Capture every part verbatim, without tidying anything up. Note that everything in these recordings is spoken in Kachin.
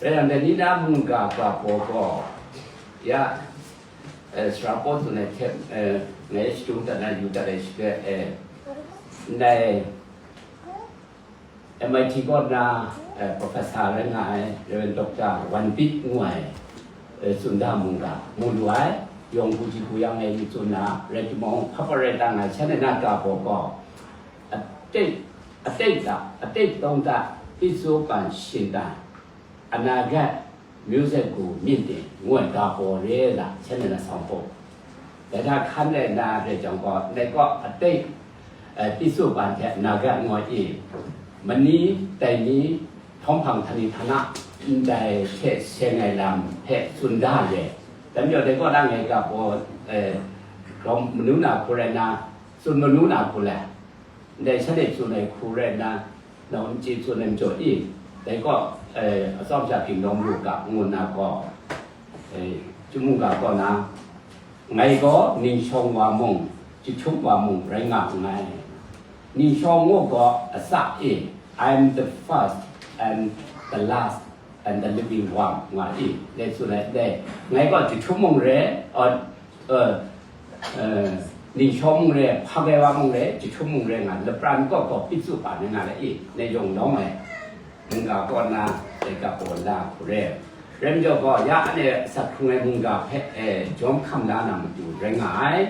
Rai yang dai ni na mungga ga baw gaw, ya, eh, sara paw tsun ai hte, eh, ngai shadum dat na yu dat ai shade, eh, ndai M I T kaw na, eh, professor rai nga ai Reverend Doctor Wan Pit ngu ai, eh, tsun da mungga mu lu ai, yawng hku ji hku yang ai ni tsun na, rai timung, hpa pa rai ta nga ai, shanhte na ga baw gaw, အတိတ်၊ အတိတ်တာ၊ အတိတ်သုံးသပ်၊ ပိတ်ဆို့ပန်ရှင်သန်၊ အနာဂတ်မျိုးဆက်ကိုမြှင့်တင် ငွေ့တာပေါ်ရဲလာ ချက်နဲ့ဆောင်ဖို့ ဒါကခန်းတဲ့နားတဲ့ကြောင့်ကော ในก็ အတိတ်၊ အဲ၊ ပိတ်ဆို့ပန်တဲ့ အနာဂတ်ငွေ့ မနီတိုင်နီ ထုံးဖံးထန်ထန် ဒါထက်ဆင့်ငယ်လမ်းထက်စွန့်ဒါရဲ့။ ဒါမျိုးတွေက ဒါငယ်ကပေါ်၊ အဲ၊ ကမနူနာကိုရနာ စွန့်မနူနာကိုလဲ Dai shanhte tsun ai hku rai nna, nawng n chye tsun ai majaw i, dai kaw, eh, atsawm sha hping lawm lu ga, ngu nna gaw, eh, chyum mungga kaw na, ngai gaw ning shawng wa mung, jahtum wa mung rai nga nngai. Ning shawng ngu gaw, a sa e, I am the first and the last and the living one, nga i, dai tsun ai, dai, ngai gaw jahtum mung re, uh, uh, uh, ningshaw mung re, hpa gai wa mung re, jahtum mung re, nga lapran kaw gaw pyi tsu pa na nga le i, dai yawng nawng ai, mungga kaw na, dai ga gaw la hku re. Rai majaw gaw, ya anhte asak hkrung ai mungga hpe, eh, jawm hkam la na matu rai nga ai.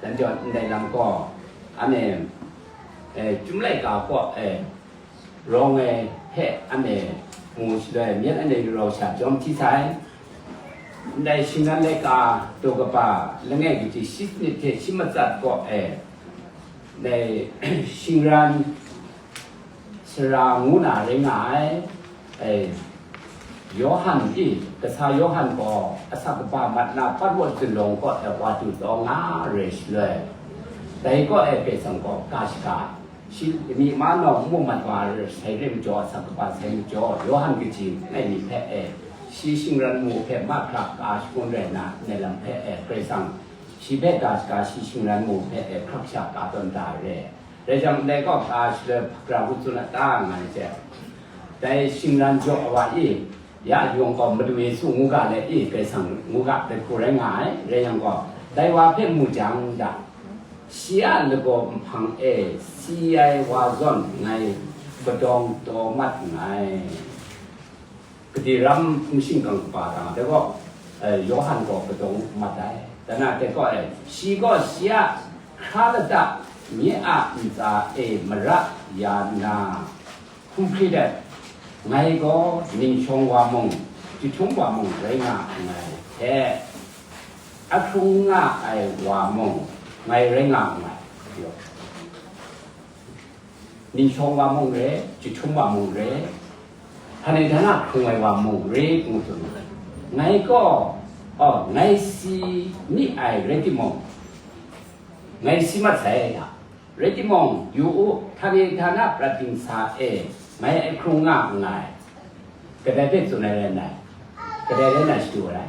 Dan jaw, ndai lam gaw, anhte, eh, Chyum laika kaw, eh, rawng ai hpe anhte mu shaloi, myen anhte rau sha jawm hti sai. Ndai shingran laika daw kaba langai kaji shi sanit hte shi matsat kaw e, ndai shingran sara ngu na rai nga ai, e, Yawhan i, kasa Yawhan gaw asak kaba mat na Patmos zunlawng kaw e wa du taw nga rai shaloi, dai kaw e Karai Kasang gaw ga shaga, shi, mi ma nawng n mu mat wa ai sai re majaw, asak kaba sai majaw, Yawhan kaji langai mi hpe e, shi shingran mu hpe mahkra ka shangun rai nna, ndai lam hpe e, Karai Kasang shi hpe ga shaga, shi shingran mu hpe e, hkrak sha ka tawn da ai re. Rai jang, ndai kaw ka shaloi hpagra ngu tsun a ta nga ai hte, dai shingran jaw ai wa e, ya yawng gaw Madu Yesu ngu ga let i, Karai Kasang ngu ga let hku rai nga ai. Rai yang gaw, dai wa hpe mu jang da, shi a lagaw nhpang e si ai wa zawn ngai kadawng taw mat nngai. Gade ram n shingkang kaba ta, dai gaw, eh, Yawhan gaw kadawng mat ai. Dan a dai gaw, eh, shi gaw shi a hkra lata nye a ntsa e mara ya nna, hkum hkri dat, ngai gaw ningshawng wa mung, jahtum wa mung rai nga nngai hte, ahkrung nga ai wa mung, ngai rai nga nngai. Ningshawng wa mung re, jahtum wa mung re, hpa ne hta na hkrung ai wa mung re, ngu tsun ai. Ngai gaw, oh, ngai si ni ai rai timung, ngai si mat sai hta, rai timung, yu u, hta ne hta na prat dingsa e, ngai ahkrung nga nngai. Kadai hpe tsun ai rai nna, kadai rai nna shadu ai?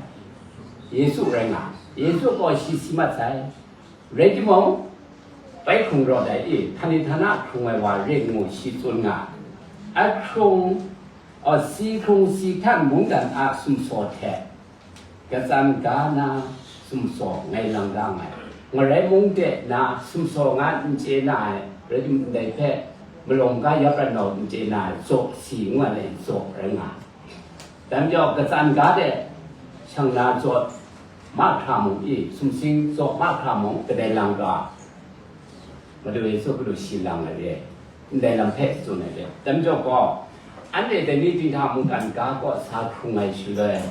Yesu rai nga, Yesu gaw shi si mat sai. Rai timung, bai hkrung rawt ai e, hta ne hta na hkrung ai wa re ngu shi tsun nga. Ahkrung, aw, si hkrung si htan mungdan a sumsaw hte, katsan ga na sumsaw ngai lang ga nngai. Ngarai mung de na sumsaw nga n chye na ai, rai timung, ndai hpe malawng ga ya prat nau n chye na ai, zaw si ngu ai, zaw rai nga. Dan jaw, katsan ga de shang na zaw mahkra mung i, sumsing zaw mahkra mung kadai lang ga, Madu Yesu hpe lu shi lang ai re, ndai lam hpe tsun ai re. Dan jaw gaw, anhte dai ni dinghta mungkan ga kaw sa hkrung ai shaloi,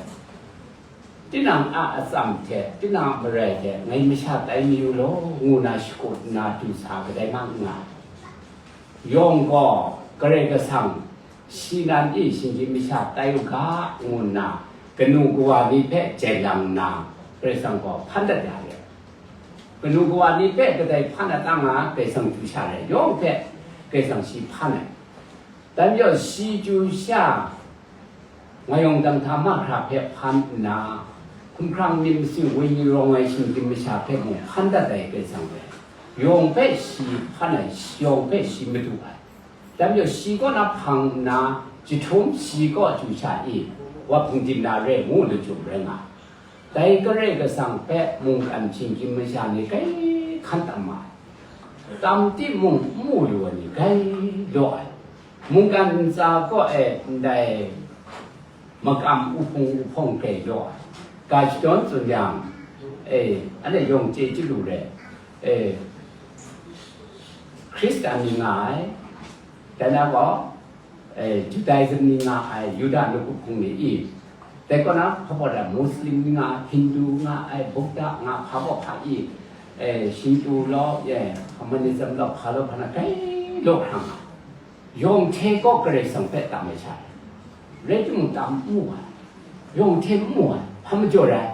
tinang a atsam hte, tinang a marai hte ngai masha tai mayu law, ngu na shakut nna du sa kadai nga nngai. Yawng gaw, Karai Kasang, shi nan e shinggyim masha tai u ga, ngu nna, kanu kawa ni hpe jai lang nna, Karai Kasang gaw hpan dat ya re. Kanu kawa ni hpe kadai hpan dat nga, Karai Kasang du sha re, yawng hpe Karai Kasang shi hpan ai. Dan jaw, shi chyu sha, ngai yawng dang hta mahkra hpe hpan nna, hkumhkrang myit masin wenyi rawng ai shinggyim masha hpe mung hpan dat ai Karai Kasang rai. Yawng hpe shi hpan ai, yawng hpe shi madu ai. Dan jaw, shi kaw na hpang nna, jahtum shi kaw chyu sha i, wa hpung dim na re ngu lu jum rai nga. Dai Karai Kasang hpe mungkan hkying hkying masha ni grai hkan tam ma ai. Tam timung n mu lu ai ni grai law ai. Mungkan ntsa kaw e ndai makam uhpung uhpawng grai law ai. Ga shadawn tsun yang, e, anhte yawng chye chyalu re, e, Hkristan ni nga ai, dai na gaw, e, Judaism ni nga ai, Yuda nawku hpung ni i, dai kaw na hpa baw da Muslim ni nga, Hindu nga ai, Buddha nga, hpa baw hpa i, e, Shinto law, e, Communism law, hpa law, hpa na grai law hkra nga ai. Yawng hte kaw Karai Kasang hpe tam ai sha, rai timung tam n mu ai, yawng hte n mu ai, hpa majaw rai?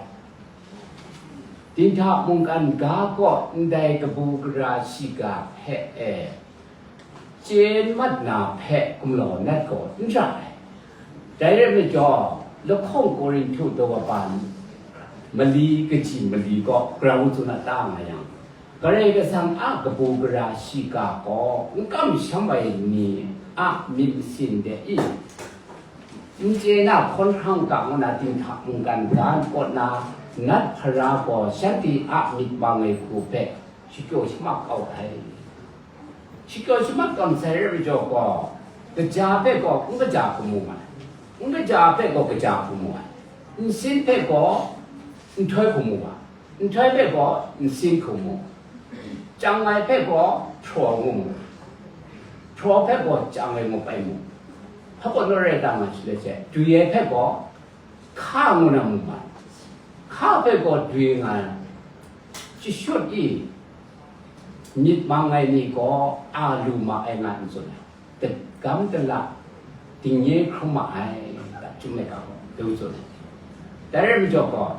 Dinghta mungkan ga kaw ndai kabu gara shiga hpe e chye mat na hpe gumlau nat gaw n ra ai. Dai rai majaw, lahkawng Korinhtu daw kaba mali kaji mali gaw grau tsun a ta nga yang, Karai Kasang a kabu gara shiga gaw n kamsham ai ni a myit masin de i, n chye na hkawn hkrang ga ngu na dinghta mungkan ga kaw na nat hpara gaw shanhte a myit mang ai hku hpe shakyaw shamak kau ai. Shakyaw shamak kau masai rai majaw gaw, kaja hpe gaw n kaja hku mu ai, n kaja hpe gaw kaja hku mu ai, nsin hpe gaw nhtoi hku mu ai, nhtoi hpe gaw nsin hku mu, chyang ai hpe gaw hpraw ngu mu, hpraw hpe gaw chyang ai ngu pai mu, hpa gaw naw rai ta nga shi le she, dwi ai hpe gaw hka ngu na mu ma, hka hpe gaw dwi nga ai, chyashut i, myit mang ai ni gaw a lu ma ai nga n tsun ai, dagam dala, dingnye hkrum ma ai, ta chyum ai ga gaw, dau tsun ai. Dai rai majaw gaw,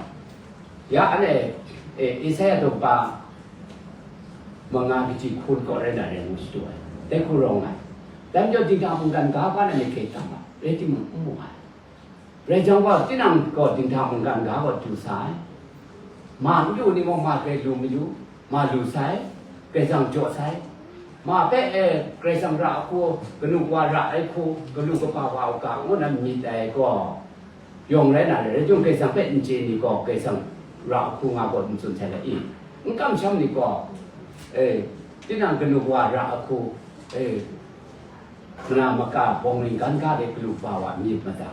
ya anhte, e, Isaya daw kaba manga kaji hku kaw rai na rai ngu shadu ai, dai hku rawng ai. Dai majaw dinghta mungkan ga hpa na myit hkrai tam ai, rai timung, n mu ai. Rai jang gaw, tinang gaw dinghta mungkan ga gaw du sa ai. Ma n du ni mung, ma grai lu mayu, ma lu sai, Karai Kasang jaw sai. Ma hpe, e, Karai Kasang ra ai hku, kanu kawa ra ai hku, galu kaba wa u ga, ngu na myit ai gaw, yawng rai na rai, rai jung Karai Kasang hpe n chye ni gaw, Karai Kasang ra ai hku nga gaw n tsun sai le i? N kamsham ni gaw, e, tinang kanu kawa ra ai hku, e, mana maka bawng ring gan ga de galu kaba wa myit mada.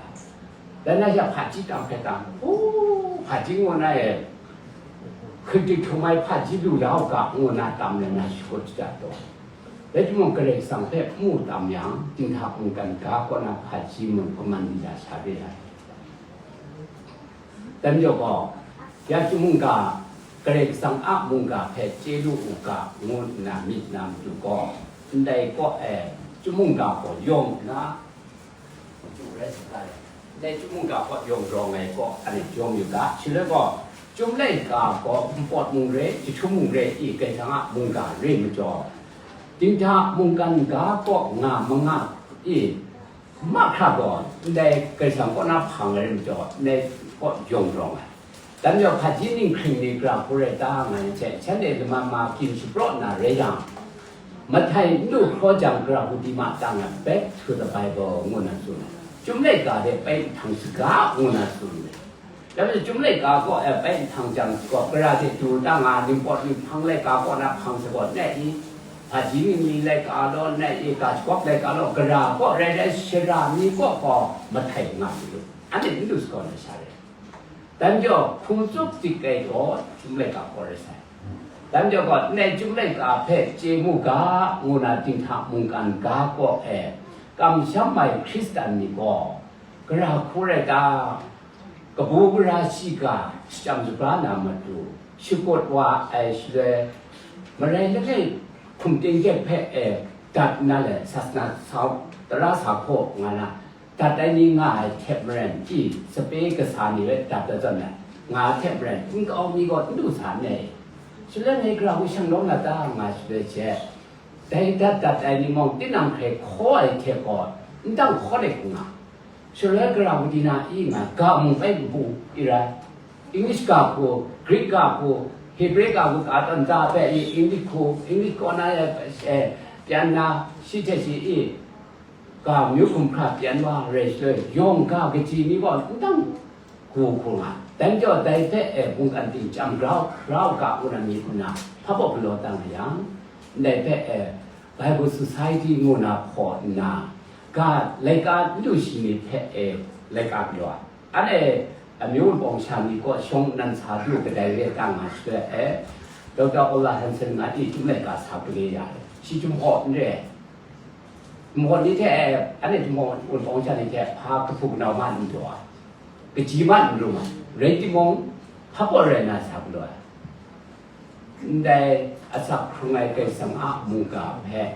Dai na sha hpaji tam hpe tam, u, hpaji ngu na e, hkritik htum ai hpaji lu la u ga, ngu na tam le na shakut shadat taw. Rai timung, Karai Kasang hpe n mu tam yang, dinghta mungkan ga kaw na hpaji mung kaman di da sha re ai. Dai majaw gaw, ya chyum mungga, Karai Kasang a mungga hpe chye lu u ga, ngu nna myit na matu gaw, ndai kaw e chyum mungga gaw yawng nna, ndai chyum mungga gaw yawng rawng ai gaw, anhte jawm yu ga. Shaloi gaw, chyum laika gaw npawt mung re, jahtum mung re i, Karai Kasang a mungga re majaw, dinghta mungkan ga kaw nga manga i, mahkra gaw, ndai Karai Kasang kaw na hpang ai rai majaw, ndai kaw yawng rawng ai. Dai majaw hpaji ninghkring ni gara hku rai ta nga ai hte, shanhte lama ma gyin shapraw na rai yang, mahtai n du hkraw jang, gara hku di ma tang ai, Back to the Bible ngu na tsun ai. Chyum laika de bai nhtang saga ngu na tsun ai. Dai majaw chyum laika kaw e bai nhtang jang gaw, gara hte du ta nga, ningpawt ninghpang laika kaw na hpang sa gaw, nai i, hpaji ningli laika law, nai i, ga shagawp laika law, gara kaw rai rai, shara ni kaw gaw mahtai nga mi lu, anhte n du sagaw na sha rai. Dai majaw hpung tsup dik ai gaw chyum laika kaw rai sai. Dai majaw gaw, nai chyum laika hpe chye mu ga, ngu na dinghta mungkan ga kaw e kamsham ai Hkristan ni gaw, gara hku rai ta? Kabu gara shiga shachyam shabra na matu, shakut wa ai shaloi, marai langai hkum ting hte hpe e dat nna le, sasana sau, tara sa hkaw nga na, dat ai ni nga ai hte maren i, sape kasa ni hpe dat dat zawn ai, nga ai hte maren, nkau mi gaw n du sa n-e? Shaloi ngai gara hku shang lawm na ta, nga shaloi she, dai dat dat ai ni mung, tinang hkrai hkaw ai hte gaw, n dang hkaw let nga, shaloi gara hku di na i nga, ga mung bai n pu i rai. English ga hku, Greek ga hku, Hebre ga hku, ka tawn ta hpe i, English hku, English kaw na e, e, pyan na, shi hte shi i, ga amyu hkum hkra pyan wa rai shaloi, yawng ga kaji ni gaw n dang hku hku nga. Dai majaw dai hpe e mungkan ting chyam grau grau ga ngu na myit nna, hpa baw galaw tang yang, ndai hpe e Bible Society ngu na hpaw nna, ga laika n du shi ni hpe e laika galaw ai. Anhte amyu wunpawng sha ni kaw shawng nan sa du kadai re ta nga shaloi e, Doctor Ola Hansen nga di chyum laika sa gale ya ai. Shi chyum hpaw n re ai. Chyum hpaw ni hte e, anhte chyum hpaw wunpawng sha ni hte hpa kahpu kanau ma n daw ai. Kaji ma n rum ai. Rai timung, hpa kaw rai na sa galaw ai. Ndai asak hkrung ai Karai Kasang a mungga hpe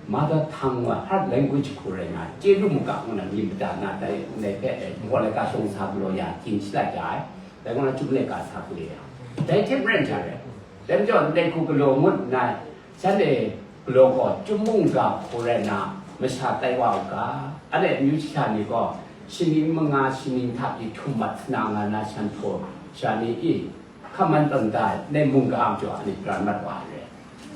mother tongue wa heart language hku rai na, chyeju mungga ngu na myit mada na dai ndai hpe, eh, ngu laika shawng sa galaw ya, gyin shalat ya ai, dai ngu na chyum laika sa gale ya. Dai hte maren hta rai, dai majaw ndai hku galaw ngut nna, shanhte galaw gaw chyum mungga hku rai na, masha tai wa u ga, anhte amyu sha ni gaw, shaning manga shaning hta pyi htum mat sa na nga na shan htaw sha ni i, hkaman tawn da ai, ndai mungga majaw anhte pran mat wa ai re.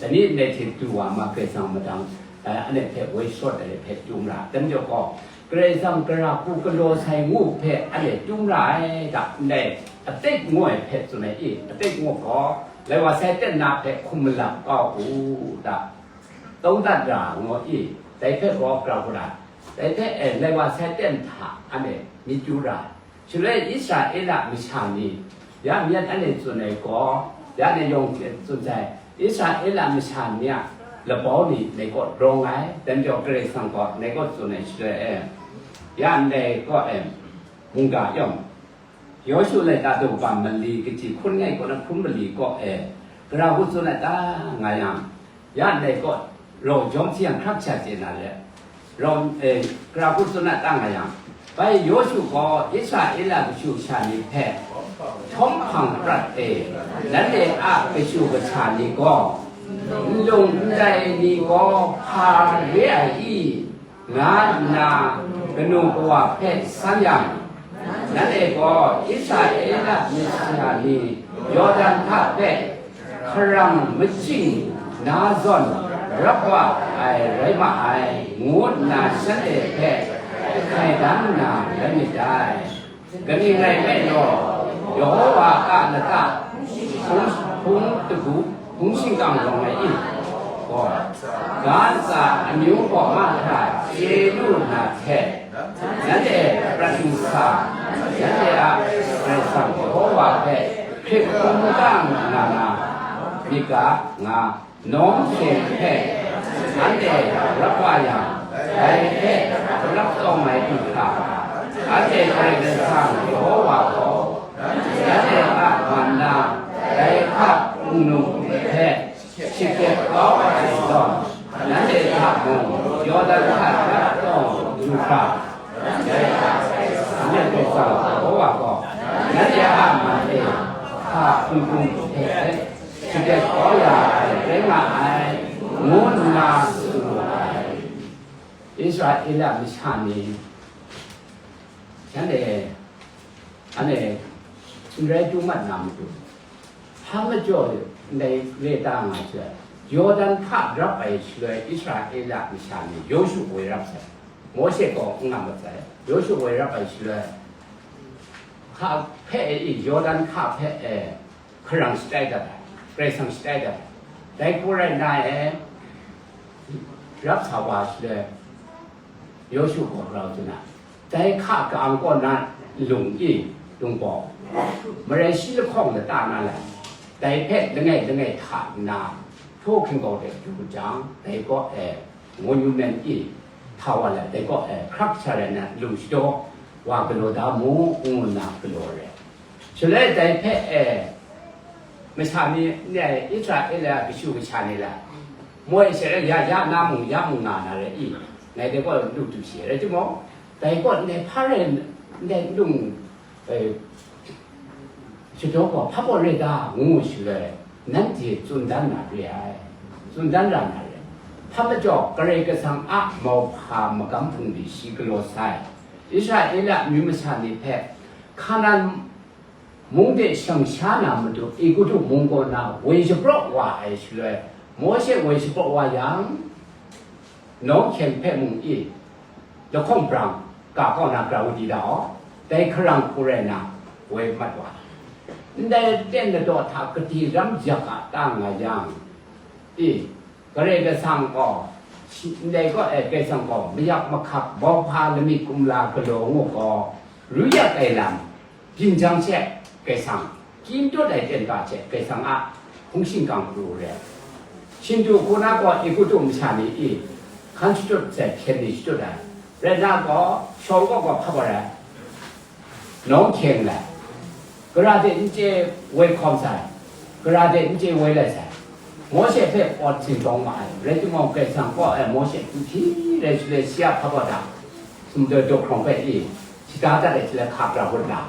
Dai ni ndai hte du wa ma, Karai Kasang madang, eh, anhte hpe woi sharawt ai hpe dum ra ai. Dai majaw gaw, Karai Kasang gara hku galaw sai ngu hpe anhte dum ra ai da, ndai atik ngu ai hpe tsun ai i, atik ngu gaw, lai wa sai ten na hpe hkum malap kau u da, tawng dat ra ngu i, dai hpe gaw gara hku ra, dai hpe, eh, lai wa sai ten hta anhte myit yu ra ai. Shaloi Israela masha ni, ya myit anhte tsun ai gaw, ya anhte yawng hte tsun sai, Israela masha ni a labau ni ndai kaw rawng ai, dai majaw Karai Kasang gaw ndai kaw tsun ai shaloi e, ya ndai kaw e, mungga yawng, Yawshu laika daw kaba mali kaji hkun ngai kaw na hkun mali kaw e, gara hku tsun ai ta nga yang, ya ndai kaw rau jawm hti yang hkrak sha chye na let, rau, eh, gara hku tsun ai ta nga yang, bai Yawshu gaw Israela kashu kasha ni hpe, htawm hpang prat e, nanhte a kashu kasha ni gaw, nlung ndai ni gaw hpa re ai i? Nga nna kanu kawa hpe san yang, nanhte gaw Israela masha ni Yawdan hta hpe hkarang machyi na zawn rap wa ai rai ma ai, ngu nna shanhte hpe hkai dan na rai myit dai. Kaning rai nme law, Yehova a lata hpung, hpung dagu, hpung shingkang rawng ai i? Gaw, ga ntsa amyu gaw mahkra chye lu na hte, nanhte prat nsa, nanhte a Karai Kasang Yehova hpe hkrit hkungga nga na myit ga, nga. Nawng hte hpe anhte rap wa yang, dai hpe rap tawng ai du hkra, anhte Karai Kasang Yehova gaw, nanhte a man na dai hka hpung num hpe shakyak kau ai zawn, nanhte hta mung Yawdan hta rap tawng du hkra, anhte Karai Kasang Yehova gaw, nanhte a man e hka hpung hpung hpe, shakyak kau ya ai rai nga ai, ngu nna tsun wu ai. Israela masha ni, shanhte, anhte, n rai tu mat na matu, hpa majaw ndai re ta nga sai, Yawdan hka rap ai shaloi Israela masha ni Yawshu woi rap sai, Mawshe gaw n nga mat sai, Yawshu woi rap ai shaloi, hka hpe e i, Yawdan hka hpe e, hkarang shatai dat ai, Karai Kasang shatai dat ai. Dai hku rai nna e, rap sa wa shaloi, Yawshu gaw grau dun ai. Dai hka ka-ang kaw na lung i, lungbaw, marai shi lahkawng lata na lai, dai hpe langai langai hta nna, htaw hkinggau de du jang, dai kaw e, monument i, hta wa lai, dai kaw e, hkrak sha rai nna, lung shadaw wa galaw da mu, ngu nna galaw ai. Shaloi dai hpe e, masha ni, ne, Israela kashu kasha ni la, moi sha rai, ya, ya na mung, ya mung nga na rai i, ngai dai kaw lu du shi, rai timung, dai kaw ndai hpa rai, ndai lung, e, shadaw gaw hpa kaw rai ta, ngu shaloi, nanhte tsun dan na re ai, tsun dan ra na re ai. Hpa majaw, Karai Kasang a mauhpa magam hpung ni shi galaw sai, Israela amyu masha ni hpe, Hkanan mung de shang sha na matu, Egutu mung kaw na woi shapraw wa ai shaloi, Mawshe woi shapraw wa yang, nawng hkyeng hpe mung i, lahkawng brang ga kaw na gara wu di da aw, dai hkarang hku rai nna, woi mat wa. Ndai ten ladaw hta kati ram yak a ta nga yang, i, Karai Kasang gaw, shi-, ndai gaw, e, Karai Kasang gaw mayak mahkap mauhpa lamik kumla galaw ngu gaw, ru yak ai lam, byin jang she Karai Kasang, kyin dawt ai ten ga she Karai Kasang a hpung shingkang pru re. Shindu hku na gaw Egutu masha ni i, hkan shadut sai hpyen ni shadut ai. Rai nna gaw, shawng gaw gaw hpa gaw rai. Nawng hkyeng lai. Gara de n chye woi hkawm sai. Gara de n chye woi lai sai. Mawshe hpe pawt sintawng ma ai. Rai timung, Karai Kasang gaw, e, Mawshe n hpyi rai shaloi, shi a hpa gaw da, sumdoi daw hkrawng hpe i, shada dat ai shaloi hka pra hkut na,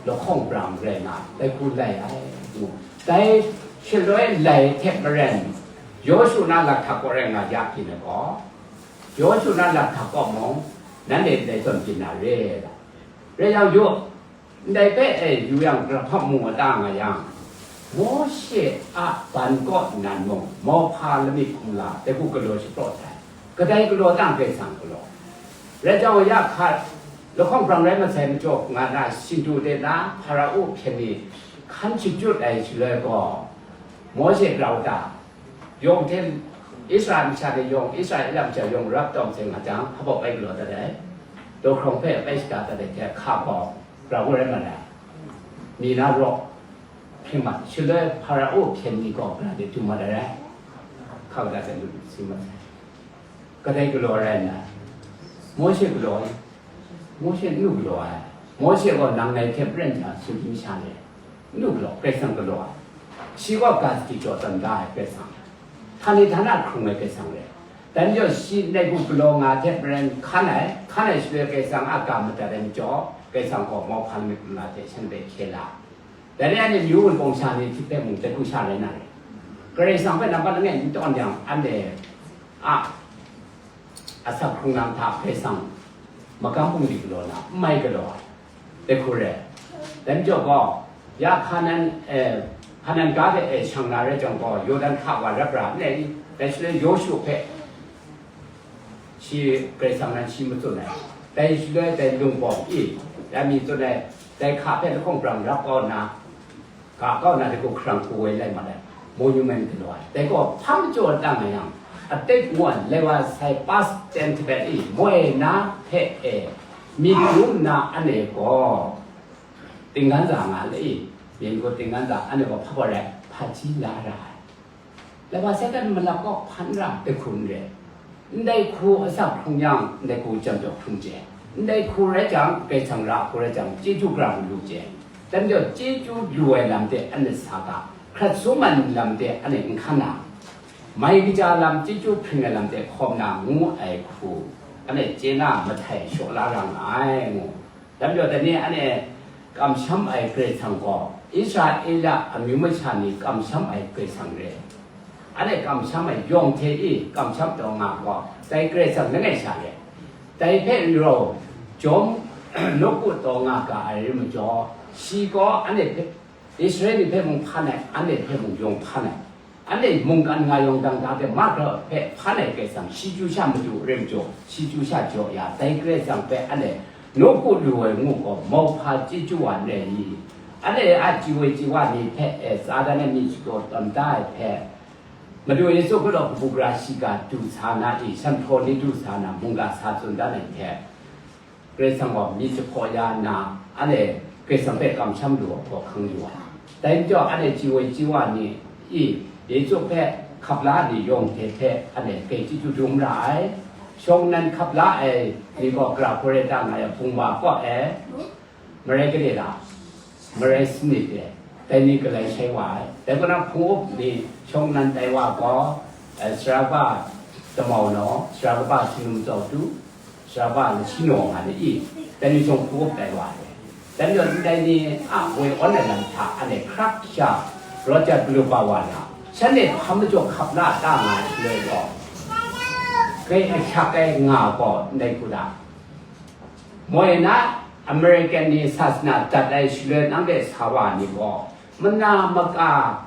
lahkawng brang rai nna, dai hku lai ai, ngu. Dai shaloi lai hte maren, Yawshu na lathak kaw rai nga ya hpyi na gaw, Yawshu na lathak kaw mung, nanhte ndai zawn byin na re ai. Rai yang, yu, ndai hpe, e, yu yang, grahpam mu a ta nga yang, Mawshe a ban kaw nan mung, mauhpa lamik kumla, dai hku galaw shapraw sai. Kadai galaw ta, Karai Kasang galaw. Rai jang, ya hka, lahkawng brang rai masai majaw nga na, Shindu de na, Hparao hpyen ni hkan shajut ai shaloi gaw, Mawshe grau ta, yawng hte, Israel masha ni yawng, Israela masha yawng rap tawm seng nga jang, hpa baw bai galaw dat ai, daw hkrawng hpe bai shada dat ai hte hka gaw, grau rai mat ai. Mi na raw hpring mat, shaloi Hparao hpyen ni gaw gara de du mat ai rai, hka kata hte lut si mat sai. Kadai galaw rai nna, Mawshe galaw ai. Mawshe n lu galaw ai. Mawshe gaw nang ngai hte maren hta sumsing sha re. N lu galaw, Karai Kasang galaw ai. Shi gaw ga sadi jaw tawn da ai Karai Kasang. Htani htana hkrung ai Karai Kasang re. Dai majaw shi ndai hku galaw nga hte maren hkan ai, hkan ai shaloi Karai Kasang a ga madat ai majaw, Karai Kasang gaw mauhpa lamik kumla hte shanhte hpe hkye la. Dai ni anhte myu wunpawng sha ni hte mung dai hku sha rai na re. Karai Kasang hpe nampat langai n tawn yang, anhte a asak hkrung nang hta Karai Kasang magam bungli galaw na, n mai galaw ai, dai hku re. Dai majaw gaw, ya Hkanan, eh, Hkanan ga de, eh, shang na rai jang gaw, Yawdan hka wa rap ra n le i? Dai shaloi Yawshu hpe shi Karai Kasang nan shi matsun ai. Dai shaloi dai lung bawng i, ya mi tsun ai, dai hka hpe lahkawng brang rap kau nna, ga kau na dai gaw hkarang hku woi lai mat ai, monument galaw ai. Dai gaw hpa majaw da nga yang, atik ngu ai, lai wa sai past tense hpe i, moi na hpe e, myit dum nna anhte gaw, tinggan za nga le i, myit gaw tinggan za, anhte gaw hpa gaw rai, hpaji la ra ai. Laba Satan malap kaw hpan ra dai hku n re. Ndai hku asak hkrung yang, ndai hku jam jaw hkrung je. Ndai hku rai jang, Karai Kasang ra hku rai jang, chyeju gara lu je. Dai majaw, chyeju lu ai lam de anhte sa ga, hkrat sum ai lam de anhte n hkan na, mai kaja lam, chyeju hpring ai lam de hkawm na ngu ai hku, anhte chye na mahtai shaw la ra nga ai, ngu. Dai majaw, dai ni anhte kamsham ai Karai Kasang gaw, Israela amyu masha ni kamsham ai Karai Kasang re. Anhte kamsham ai yawng hte i kamsham taw nga gaw, dai Karai Kasang langai sha re. Dai hpe rau jawm nawku taw nga ga ai rai majaw, shi gaw anhte hpe, Israela ni hpe mung hpan ai, anhte hpe mung yawng hpan ai. Anhte mungkan nga yawng dang da hte mahkra hpe hpan ai Karai Kasang, shi chyu sha madu rai majaw, shi chyu sha jaw ya, dai Karai Kasang hpe anhte nawku lu ai ngu gaw, mauhpa chyeju wa n rai i? Anhte a chyi woi chyi wa ni hpe e, Satan a myit shadaw tawn da ai hpe, Madu Yesu hku gaw kabu gara shiga du sa na i, shan hpraw ni du sa na, mungga sa tsun dan ai hte, Karai Kasang gaw myit jahpaw ya nna, anhte Karai Kasang hpe kamsham lu ai hkawhkang yu ai. Dai majaw, anhte chyi woi chyi wa ni i, Yesu hpe hkap la ai ni yawng hte hpe anhte kai chyeju dum ra ai. Shawng nnan hkap la ai ni gaw, gara hku rai ta nga yang, bungma kaw e, marai gade la, marai sanit e, dai ni galai shai wa ai. Dai kaw na hpung up ni shawng nnan tai wa gaw, eh, sara kaba Damau Naw, sara kaba Sinum Tsawtu, sara kaba Lashi Naw nga ni i, dai ni shawng hpung up tai wa ai. Dai majaw, ndai ni a woi awn ai lam hta anhte hkrak sha, rawt jat galu pa wa na, shanhte hpa majaw hkap la ta nga ai shaloi gaw, kai ahkyak ai nga gaw ndai hku da. Moi na American ni sasana dat ai shaloi nanhte sa wa ni gaw, mana maka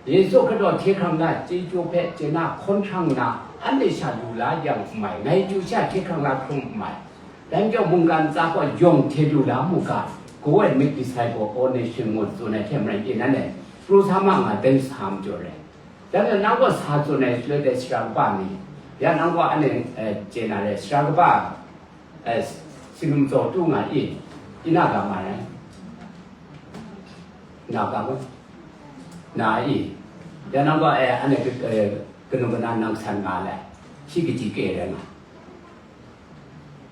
Yesu hkra hte hkrang la chyeju hpe chye na hkawn hkrang na, anhte sha lu la yang n mai, ngai chyu sha hte hkrang la hkrum n mai. Dai majaw mungkan ntsa gaw yawng hte lu la mu ga, go and make disciple all nation ngu tsun ai hte maren, e, nanhte pru sa ma nga, dai sa majaw rai. Dai majaw nang gaw sa tsun ai shaloi dai sara kaba ni, ya nang gaw anhte, eh, chye na rai, sara kaba, eh, sinum tsaw tu nga i, i na ga ma rai? Na ga mu? Na i. Ya nang gaw, eh, anhte, eh, kanu kana nang san nga le, shi kaji ke rai nga.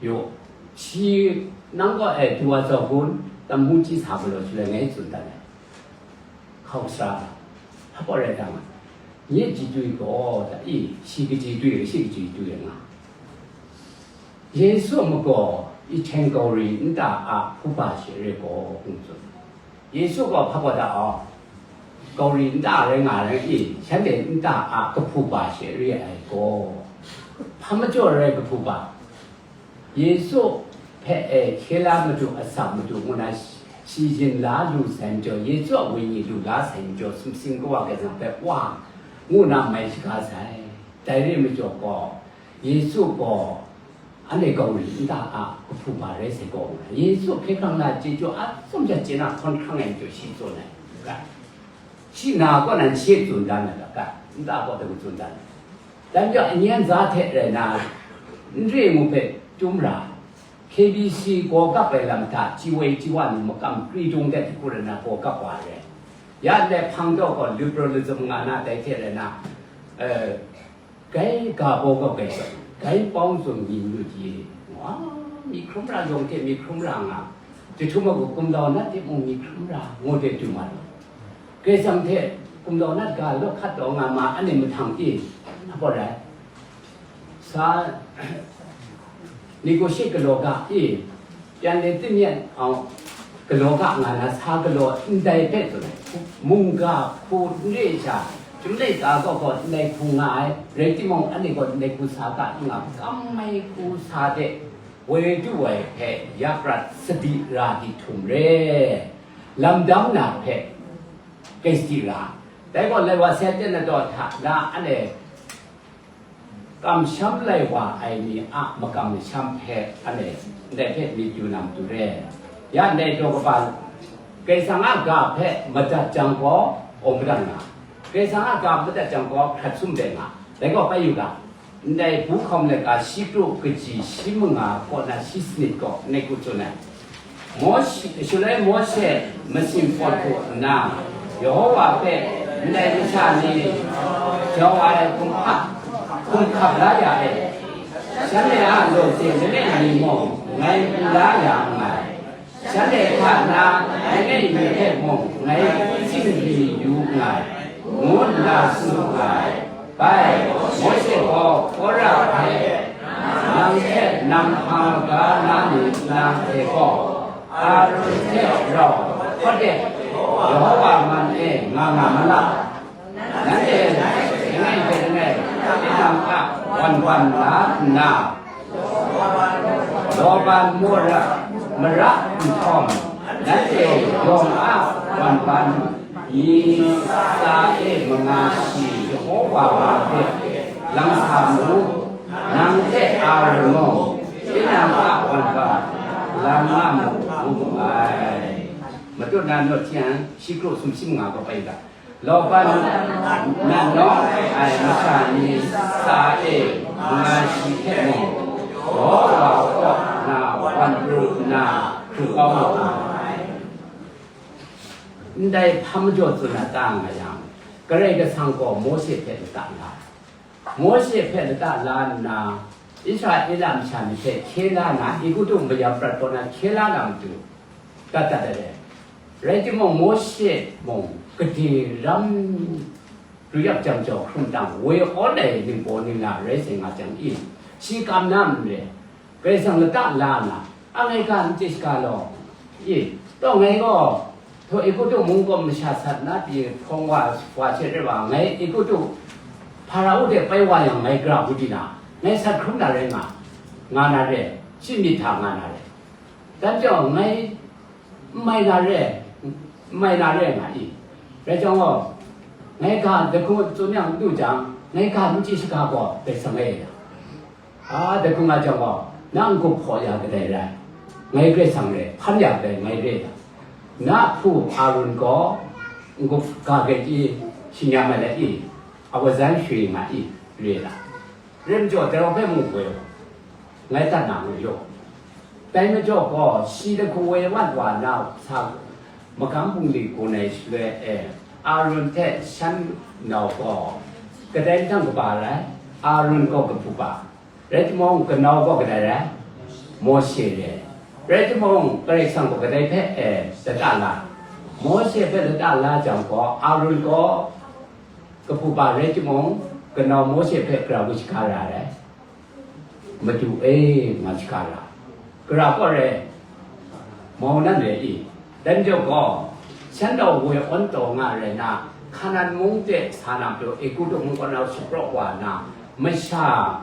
Yo, shi nang gaw, eh, du wa zau gun, tam hmu chi sa galaw shaloi ngai tsun dat ai. Hkau sara, hpa rai dang, nye chyeju gaw, ta i, shi chyeju, shi chyeju nga. Yesu magaw, i hten gau ri nta a hpuba she re gaw, ngu tsun. Yesu gaw hpa gaw da aw, gau ri nta rai nga rai i, shanhte nta a kahpuba she re ai gaw, hpa majaw rai kahpuba? Yesu hpe, e, hkye la madu, asak madu ngu na shi yin la lu sai majaw, Yesu a wenyi lu la sai majaw, sumsing kawa Karai Kasang hpe, wa, ngu na mai shaga sai. Dai re majaw gaw, Yesu gaw anhte gau ri nta a kahpuba rai sai gaw, Yesu hkye hkrang na chyeju atsawm sha chye na hkawn hkrang ai majaw shi tsun ai. Shi na kaw nan she tsun dan ai ga, nta kaw daw tsun dan ai. Dan jau anyan za hte rai na, n re ngu hpe chyum ra, K B C gaw kap ai lam hta, ji woi ji wa ni makam kri dung de hku rai na gaw kap wa ai. Ya ndai hpang daw gaw liberalism nga na dai hte rai na, eh, gai ga baw kap ai, gai pawng zung ni ngut ye, wa, mi hkrum ra yawng hte mi hkrum ra nga, jahtum a gu kumdau nat timung mi hkrum ra, ngu de du ma lu. Karai Kasang hte kumdau nat ga law hkat taw nga ma, anhte mahtang e, na gaw rai. Sa, negotiate galaw ga e, yan le tingyan awng galaw ga nga na sa galaw ndai hpe tsun ai. Mungga hku n re sha, chyum laika kaw gaw ndai hku nga ai, rai timung, anhte gaw ndai hku sa ga n nga, kam ai hku sa de, woi du ai hpe ya prat sadi ra di htum re, lam dam na hpe, kai sadi ra. Dai gaw, lai wa sai ten na daw hta na, anhte kamsham lai wa ai ni a makam masham hpe anhte ndai hpe myit yu na matu re. Ya ndai daw kaba, Karai Kasang a ga hpe madat jang gaw, awng madat nga, Karai Kasang a ga madat jang gaw, hkrat sum de nga, dai gaw bai yu ga. Ndai bu hkawm laika shi kru kaji shi manga kaw na shi sanit gaw ndai hku tsun ai. Mawshe, shaloi Mawshe masin pawt hku nna, Yehova hpe, ndai masha ni jau ai hkum hkap, hkum hkap la ya e, shanhte a lawze langai mi mung ngai pru la ya nngai, shanhte hta na langai mi hpe mung ngai zingri yu nngai, ngu nna tsun nga ai. Bai, Mawshe gaw Kora hpe, nang hte nang hpang maga na ni nang hte gaw, Aron hte rau hkawt e, Yehova man e nga nga ma la. Nanhte langai hpe langai, tinang a wan wan la nna, Laban mara, mara nhtawm, nanhte yawng a wan ban ni tsa e manga shi Yehova wa hpe lang sa mu, nang hte Aron mung, tinang a wan ban lang nga mu, ngu mu ai. Matut na naw hti yang, shi kru sumshi manga gaw bai ga. Laban na nawng ai masha ni tsa e manga shi hte mung, Yehova kaw na wan pru nna hkru kau mu ai. Ndai hpa majaw tsun na ta nga yang, Karai Kasang gaw Mawshe hpe lata la ai. Mawshe hpe lata la nna, Israela masha ni hpe hkye la na, Egutu mayam prat kaw na hkye la na matu, dat dat ai. Rai timung, Mawshe mung gade ram ru yak jang jau hkrum tang, woi awn ai ningbaw ningla rai sai nga jang i, shi kam na n re, Karai Kasang lata la na, a ngai ga n chye shaga law, i, taw ngai gaw, htaw Egutu mung kaw masha sat na pyi hprawng wa, wa she rai wa, ngai Egutu Hpara-u hte pai wa yang ngai gara hku di na, ngai sat hkrum na rai nga, nga na re, shi myit hta nga na re. Dan jau ngai n mai na re, n mai na re nga i. Rai jang gaw, ngai ga dahku tsun yang n du jang, ngai ga n chye shaga gaw, dai sa ngai ya. A, dai hku nga jang gaw, Na n-gup hpaw ya kadai rai, ngai Karai Kasang rai, hpan ya kadai ngai re ai. Na hpu Aaron gaw n-gup ga grai chye shi nyam ai let i, a gazan shwi nga i, re ai. Rai majaw, dai wa hpe mu woi, ngai dat na mu yaw. Dai majaw gaw, shi lahku woi wat wa na sa, magam bungli gun ai shaloi e, Aaron hte shan nau gaw, kadai mahtang kaba rai? Aaron gaw kahpu ba? Rai timung, kanau gaw kadai rai? Mawshe rai. Rai timung, Karai Kasang gaw kadai hpe, e, lata la? Mawshe hpe lata la jang gaw, Aaron gaw kahpu ba rai timung, kanau Mawshe hpe gara ngu shaga ra ai. Madu e, nga shaga ra. Gara kaw rai, mau nan rai i? Dai majaw gaw, shan nau woi awn taw nga rai na, Hkanan mung de sa na pru, Egutu mung kaw na shapraw wa na, masha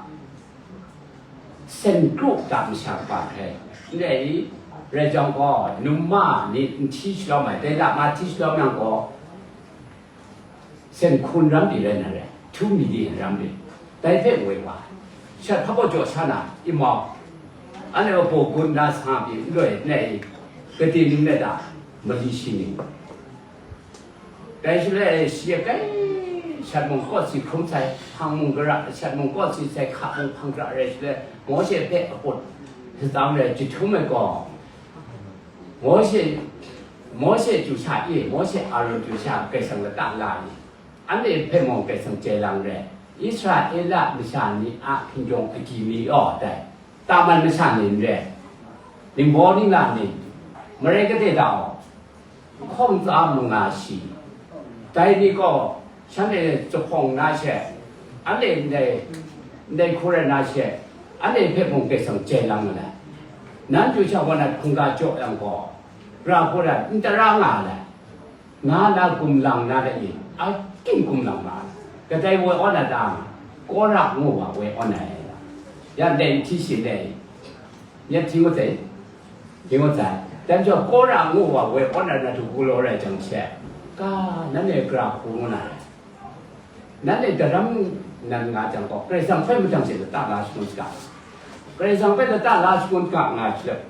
sen kru ta masha kaba hkrai, ndai i, rai jang gaw, num ma ni n hti shalawm ai, dai lama hti shalawm yang gaw, sen hkun ram di rai na rai, two million ram di, dai hpe woi wa, shat hpa baw jaw sha na, imau, anhte a baw gun na sa pyi, n loi, ndai i, kati ning let a, mali shi ning. Dai shaloi, shi a kai, shat mung kawt si hkrum sai, hpang mung gara, shat mung kawt si sai, hka mung hpang gara rai shaloi, Mawshe hpe a put shatsam rai jahtum ai gaw, Mawshe, Mawshe chyu sha e, Mawshe Aaron chyu sha Karai Kasang lata la i, anhte hpe mung Karai Kasang chye lang rai, Israela masha ni a hkinjawng agyi mi gaw dai, Taman masha ni n rai, ningbaw ningla ni, marai kade da aw, hkawng tsa manga shi, dai ni gaw shanhte zuphpawng na she, anhte ndai, ndai hku rai na she, anhte hpe mung Karai Kasang chye lang nga ai. Nan chyu sha wa na hkungga jaw yang gaw, gara hku rai n tara nga ai, nga na gumlang na le i, a king gumlang nga ai. Kadai woi awn ai ta? Kora ngu wa woi awn ai. Ya ndai n hti shin dai, ya hti ngut dai, hti ngut sai. Dai majaw, Kora ngu wa woi awn ai na htu galaw rai jang she, ka, nanhte gara hku ngu na rai. Nanhte daram nan nga jang gaw, Karai Kasang hpe mahtang she lata la shangun saga. Karai Kasang hpe lata la shangun saga nga shaloi,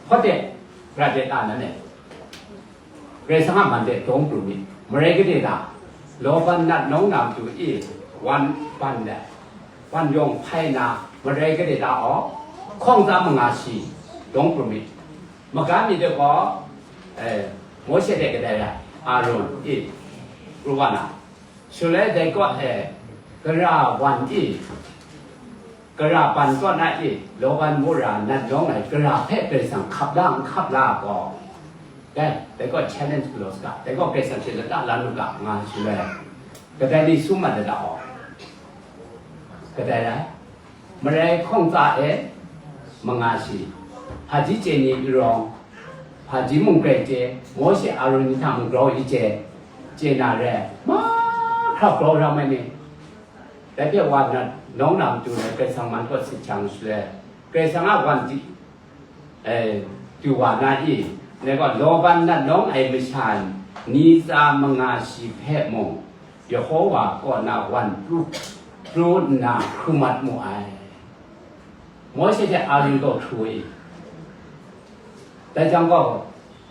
hpawt de, gara de ta nanhte. Karai Kasang a man de dawng pru myit, marai kade da, Laban nat nawng na matu e, wan ban let, wan yawng hpai na, marai kade da aw, hkawng tsa manga shi dawng pru myit, maga myit de gaw, eh, Mawshe de kadai rai, Aaron e, pru wa na, shaloi dai kaw e, gara wan e, gara ban kaw na e, Laban mura nat yawng ai gara hpe Karai Kasang hkap la n hkap la gaw, dai, dai gaw challenge galaw saga, dai gaw Karai Kasang hte lata la nu ga, nga shaloi, kadai ni sum mat lada aw, kadai rai? Marai hkawng tsa e, manga shi, hpaji chye ni arawng, hpaji mung grai chye, Mawshe Aaron ni hta mung grau i chye, chye na re, mahkra grau ram ai ni, dai hpe wa nat nawng na matu na Karai Kasang man kawt sit jang shaloi, Karai Kasang a wan di, eh, du wa na i, ngai gaw Laban nat nawng ai masha ni tsa manga shi hpe mung, Yehowa kaw na wan pru, pru nna hkrum mat mu ai. Mawshe hte Aaron gaw hkru i, dai jang gaw,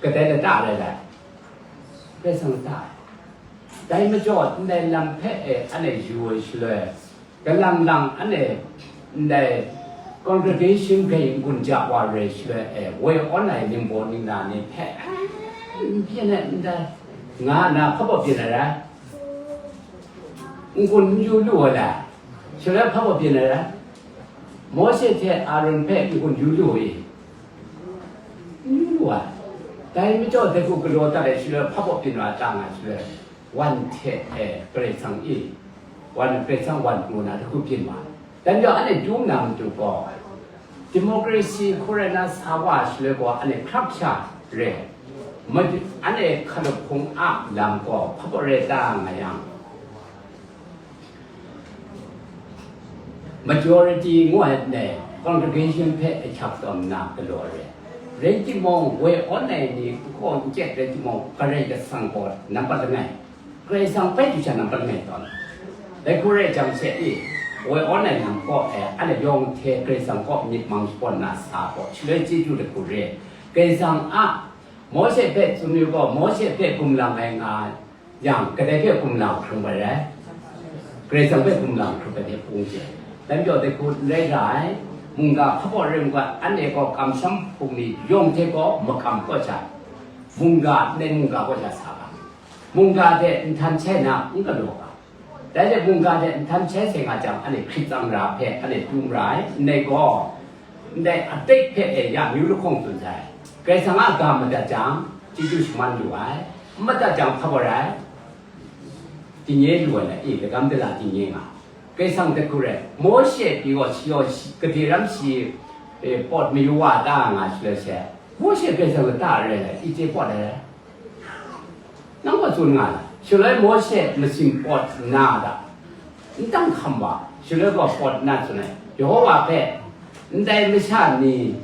kadai lata rai lai? Karai Kasang lata ai. Dai majaw, ndai lam hpe e anhte yu ai shaloi, kalang lang anhte ndai congregation hpe n-gun ja wa re shaloi e, woi awn ai ningbaw ningla ni hpe, "Ai, n byin ai ndai," nga nna hpa baw byin ai rai? N-gun n yu lu ai lai? Shaloi hpa baw byin ai rai? Mawshe hte Aaron hpe n-gun yu lu i? N yu lu ai. Dai majaw, dai hku galaw dat ai shaloi hpa baw byin wa ta nga shaloi, wan hte e Karai Kasang i, wan Karai Kasang wan pru na dai hku byin wa ai. Dai majaw, anhte dum na matu gaw, democracy hku rai na sa wa shaloi gaw, anhte hkrak sha re, madu-, anhte hkalup hpung a lam gaw hpa baw rai ta nga yang, majority ngu ai ndai congregation hpe ahkyak tawn nna galaw re. Rai timung, woi awn ai ni n kaw n kyet rai timung, Karai Kasang gaw nampat langai, Karai Kasang bai du sha nampat langai tawn. Dai hku rai jang she e, Woi awn ai lam kaw e, anhte yawng hte Karai Kasang kaw myit mang shapawn na sa gaw, shaloi chyeju lahku re. Karai Kasang a, Mawshe hpe tsun yu gaw, Mawshe hpe gumlang ai nga yang, kadai hpe gumlang hkrum ai rai? Karai Kasang hpe gumlang hkrum ai hte pung je. Dan jaw de hku n rai ra ai, mungga hpa gaw rim gaw, anhte gaw kamsham hpung ni yawng hte gaw makam kaw sha, mungga, ndai mungga kaw sha sa ga, mungga hte nhtan shai na n galaw ga, dai hte mungga hte nhtan shai sai nga jang, anhte hkrit tsang ra hpe anhte dum ra ai, ndai gaw, ndai atik hpe e ya myu lahkawng tsun sai. Karai Kasang a ga madat jang, chyeju shaman lu ai, n madat jang hpa gaw rai? Dinye lu ai, e, lagam dala dinye nga. Karai Kasang hte hku rai, Mawshe pyi gaw, shi gaw shi, gade ram shi, e, pawt mayu wa ta nga shaloi she, Mawshe Karai Kasang lata rai ai, Ijipt pawt ai rai. Nang gaw tsun nga ai, shaloi Mawshe masin pawt nna da, n dang hkam wa, shaloi gaw pawt nna tsun ai, Yehova hpe, ndai masha ni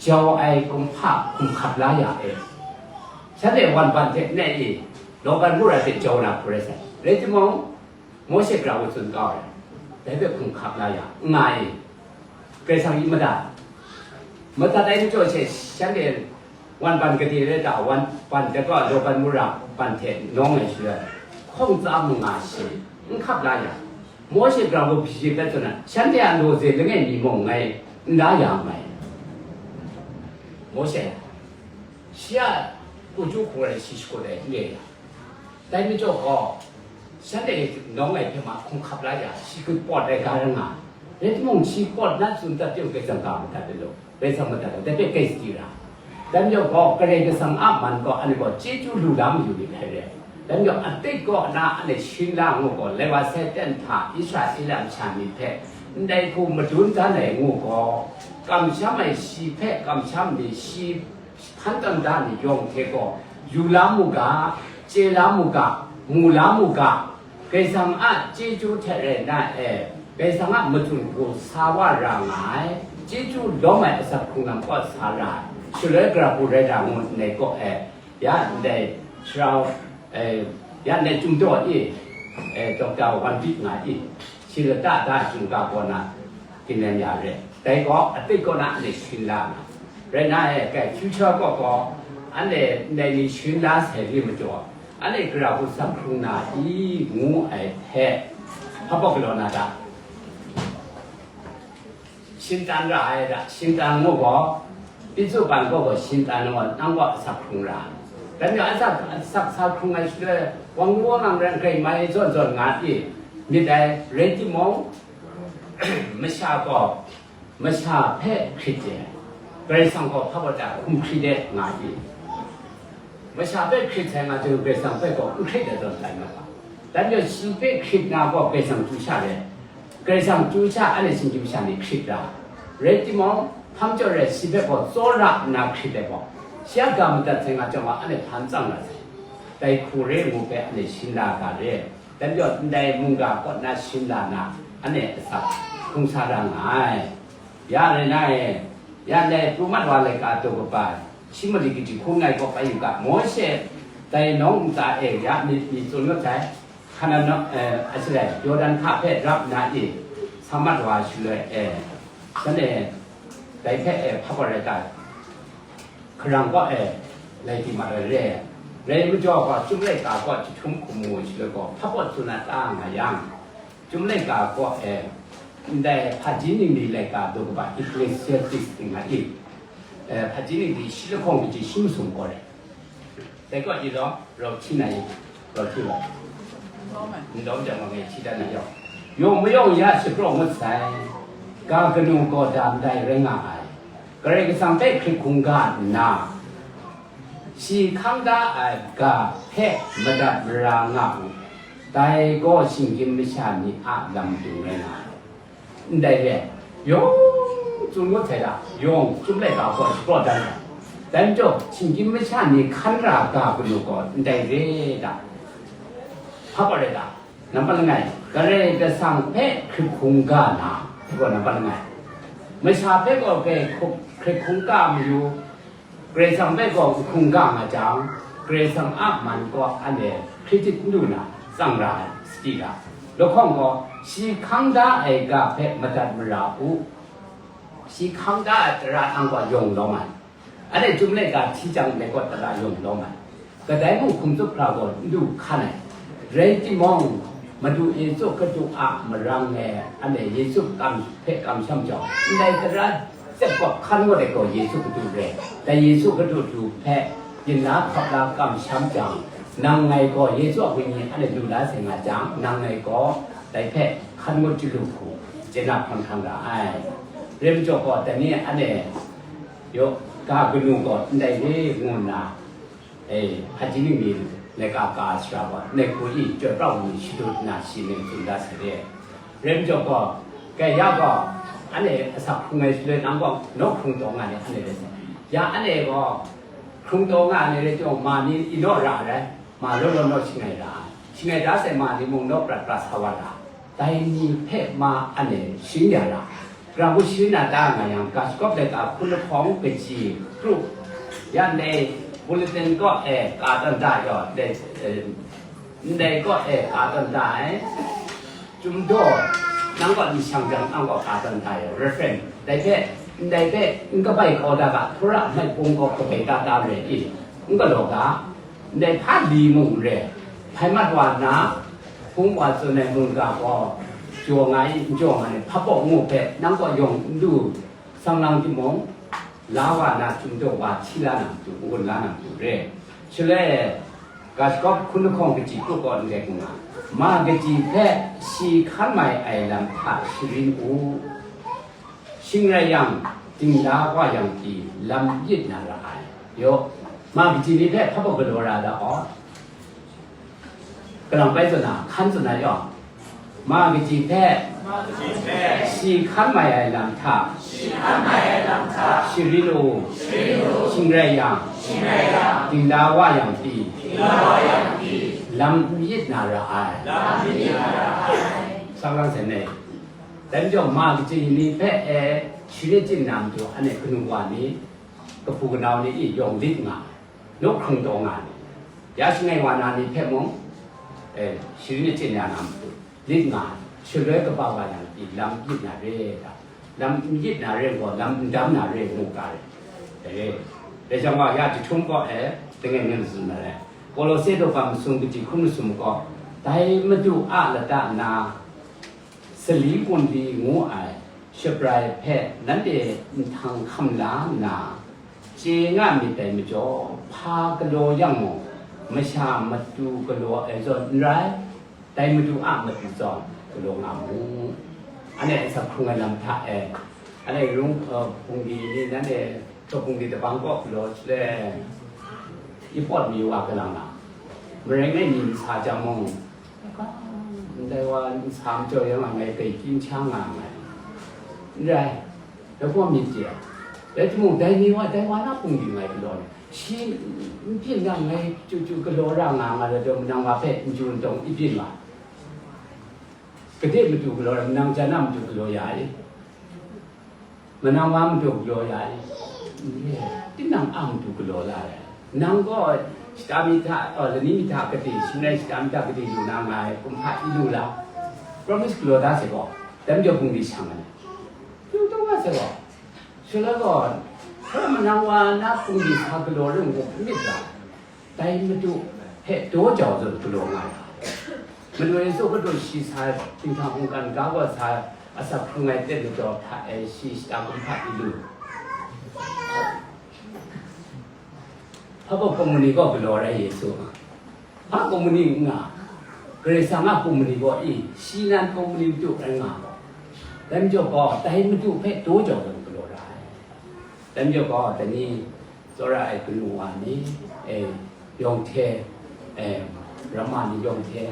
jau ai kumhpa hkum hkap la ya e. Shanhte wan ban hte nna e, Laban mura hte jau na hku rai sai. Rai timung, Mawshe gara gaw tsun kau ai, dai hpe hkum hkap la ya, n nga e. Karai Kasang i madat, madat ai majaw she, shanhte wan ban gade rai ta, wan ban dat gaw, Laban mura ban hte nawng ai shaloi, hkawng tsa manga shi n hkap la ya, Mawshe gara gaw byi hpe tsun ai, shanhte a lawze langai mi mung ngai n la ya nngai. Mawshe, shi a chyeju hkung rai shi shakut ai n re ya. Dai majaw gaw, shanhte nawng ai hpe ma hkum hkap la ya, shi hkut pawt ai ga rai nga ai. Rai timung, shi pawt na tsun dat pyaw, Karai Kasang ga madat ai law, Karai Kasang madat ai, dai hpe kai sadi ra. Dai majaw gaw, Karai Kasang a man gaw, anhte gaw chyeju lu la mayu myit ai re. Dai majaw, atik kaw na anhte shin la ngu gaw, lai wa sai ten hta Israela masha ni hpe ndai hku madun dan ai ngu gaw, kamsham ai shi hpe kamsham ni, shi hpan tawn da ni yawng hte gaw, yu la mu ga, chye la mu ga, mu la mu ga, Karai Kasang a chyeju hte rai na e, Karai Kasang a matsun hku sa wa ra nga ai, chyeju lawm ai asak hkrung lam kaw sa ra ai, shaloi gara hku rai ra ngu nngai kaw e, ya ndai sharau, e, ya ndai Chyum daw e, e, Doctor Wan Bik nga i, shi lata da Chyum ga kaw na, ginlen ya re. Dai gaw, atik kaw na anhte shin la nga. Rai na e, kai future kaw gaw, anhte ndai ni shin la sai ni majaw, anhte gara hku asak hkrung na i ngu ai hte, hpa baw galaw na ta? Shintan ra ai da, shintan ngu gaw, Pyithu pan kaw gaw shintan ngu, nang gaw asak hkrung ra. Dai majaw asak, asak sa hkrung ai shaloi, wang lu wang ang rai n grai mai zawn zawn nga i, myit dai, rai timung, masha gaw, masha hpe hkrit de, Karai Kasang gaw hpa baw ta hkum hkrit de nga i, masha hpe hkrit sai nga jang, Karai Kasang hpe gaw n hkrit ai zawn tai nga ga. Dai majaw shi hpe hkrit na gaw Karai Kasang chyu sha re, Karai Kasang chyu sha anhte shinggyim sha ni hkrit ra. Rai timung, hpa majaw rai shi hpe gaw tsawra nna hkrit ai gaw, shi a ga madat sai nga jang gaw anhte hpa n tsang ra sai. Dai hku re ngu hpe anhte shin la ga re. Dai majaw ndai mungga kaw na shin la na, anhte asak hkrung sa ra nga ai. Ya rai na e, ya ndai pru mat wa laika daw kaba, shi mali kaji hkun ngai kaw bai yu ga, Mawshe dai nawng ntsa e ya myit mi tsun ngut sai, Hkanan nawng, eh, a shalai, Yawdan hka hpe rap nna e, sa mat wa shaloi e, shanhte dai hpe e hpa gaw rai ta, hkarang kaw e, lai di mat ai re. Rai majaw gaw, Chyum laika kaw jahtum hkum mu shaloi gaw, hpa gaw tsun na ta nga yang, Chyum laika kaw e, ndai hpaji ningli laika daw kaba Ecclesiastes nga i, eh, hpaji ningli shi lahkawng kaji shi masum gaw rai. Dai kaw di law, rau hti na i, rau hti wa. Ndawm jang wa ngai hti dan na yawng. Yawng mayawng ya shapraw ngut sai, ga kanu gaw da ndai rai nga ai. Karai Kasang hpe hkrit hkungga nna, shi hkang da ai ga hpe madat mara nga u, dai gaw shinggyim masha ni a lam dung rai nga ai. Ndai re, yawng tsun ngut sai da, yawng Chyum laika gaw shapraw dan ai. Dai majaw, shinggyim masha ni hkan ra ga kanu gaw ndai re da. Hpa gaw rai da, nampat langai, Karai Kasang hpe hkrit hkungga na, gaw nampat langai. Masha hpe gaw hkrit hkungga mayu, Karai Kasang hpe gaw n hkungga nga jang, Karai Kasang a man gaw anhte hkrit hkrit n lu na, tsang ra ai, sadi ga. Lahkawng gaw, Shi hkang da ai ga hpe madat mara u, shi hkang da ai tara nang gaw yawng lawm ai. Anhte chyum laika hti jang, ndai gaw tara yawng lawm ai. Kadai mung hkum tsup hkra gaw n du hkan ai. Rai timung, Madu Yesu Hkristu a marang e, anhte Yesu kam hpe kamsham jang, ndai tara tsep gaw hkan ngut ai gaw Yesu Hkristu re. Dai Yesu Hkristu hpe yin la hkap la kamsham jang, nang ngai gaw Yesu a wenyi anhte lu la sai nga jang, nang ngai gaw dai hpe hkan ngut chyalu hku chye na hpang hkrang ra ai. Rai majaw gaw, dai ni anhte yaw ga kanu gaw ndai re ngu nna, e, hpaji ningli laika ka sara gaw, ndai hku i chyoi pra ai ni shadut nna shi ngai tsun da sai re. Rai majaw gaw, kai ya gaw, anhte asak hkrung ai shaloi nang gaw naw hkrung taw nga ni anhte rai sai. Ya anhte gaw, hkrung taw nga ni rai timung, ma ni i naw ra ai rai, ma law law naw shangai ra ai. Shangai da sai ma ni mung naw prat prat sa wa ra ai. Dai ni hpe ma anhte sharin ya ra ai. Gara hku sharin na ta nga yang, ga shagawp laika hkun lahkawng kaji kru, ya ndai bulletin kaw e ka tawn da yaw, ndai, eh, ndai kaw e ka tawn da ai. Chyum daw, nang gaw n shang jang, nang gaw ka tawn da yaw, reference. Dai hpe, ndai hpe n kabai kau da ga, Hkora Hmai Pung gaw kabai da da re i, n galaw ga, ndai hpa li mung n re, hpai mat wa nna, hpung wa tsun ai mungga gaw, jaw nga i, n jaw nga ni, hpa baw ngu hpe, nang gaw yawng n du, sang lang timung, la wa na, chyum daw wa hti la na matu, n-gun la na matu re. Shaloi, ga shagawp hkun lahkawng kaji kru gaw ndai nga, ma kaji hpe shi hkan mai ai lam hta sharin u. Shing rai yang, dingla wa yang pyi, lam yit na ra ai. Yaw, ma kaji ni hpe hpa baw galaw ra da aw. Kalang bai tsun na, hkan tsun na yaw. Ma kaji hpe, shi hkan mai ai lam hta, sharin u. Shing rai yang, dingla wa yang pyi, lam yit na ra ai. Sang lang sai nei. Dai majaw, ma kaji ni hpe e, sharin chyin na matu, anhte kanu wa ni, kahpu kanau ni i yawng lit nga ai, naw hkrung taw nga ai ni, ya shangai wa na ni hpe mung, e, sharin chyin ya na matu, lit nga ai, shaloi kaba wa yang pyi, lam yit na re ga, lam n yit na re gaw, lam n dam na re ngu ga re. E, dai jang wa ya jahtum gaw e, langai ngai tsun na re. Kolose daw masum kaji hkun masum gaw, dai Madu a lata na, sali wunli ngu ai shabrai hpe nanhte nhtang hkam la nna, chye nga myit dai majaw, hpa galaw yang mung, masha matu galaw ai zawn n rai, dai Madu a matu zawn galaw nga mu. Anhte asak hkrung ai lam hta e, anhte rung, uh, bungli ni nanhte Hkawhpung di dabang kaw galaw shaloi, i pawt mi wa galang na, marai ngai mi nsa jang mung, ndai wa nsa majaw yang a ngai grai kyin sha nga nngai. N rai, dai gaw myit de ai. Rai timung, dai ni wa, dai wa na hpung di ngai galaw ni, shi n byin na ngai chyu chyu galaw ra nga nga rai taw, manang wa hpe n chyu n tawng i byin wa. Gade matu galaw ra, manang jan a matu galaw ya i. Manang wa matu galaw ya i, tinang a matu galaw la ai. Nang gaw shata mi hta, uh, lani mi hta gade, shing rai shata mi hta gade lu na nga ai, kumhpa i lu la. Promise galaw da sai gaw, dai majaw bungli shang ai. Lu taw nga sai gaw, shaloi gaw, hkra manang wa na bungli sa galaw ring u myit ga. Dai Madu hpe daw jau zawn galaw nga ai. Madu Yesu Hkristu shi sa ai hpinghpang mungkan ga gaw sa ai, asak hkrung ai ten ladaw hta e shi shata kumhpa i lu. Hpa baw kumhpa ni gaw galaw rai Yesu. Hpa kumhpa ni n nga, Karai Kasang a kumhpa ni gaw i, shi nan kumhpa ni matu rai nga gaw. Dai majaw gaw, dai Madu hpe daw jau zawn galaw ra ai. Dai majaw gaw, dai ni, tsawra ai kanu wa ni, e, yawng hte, e, ramma ni yawng hte,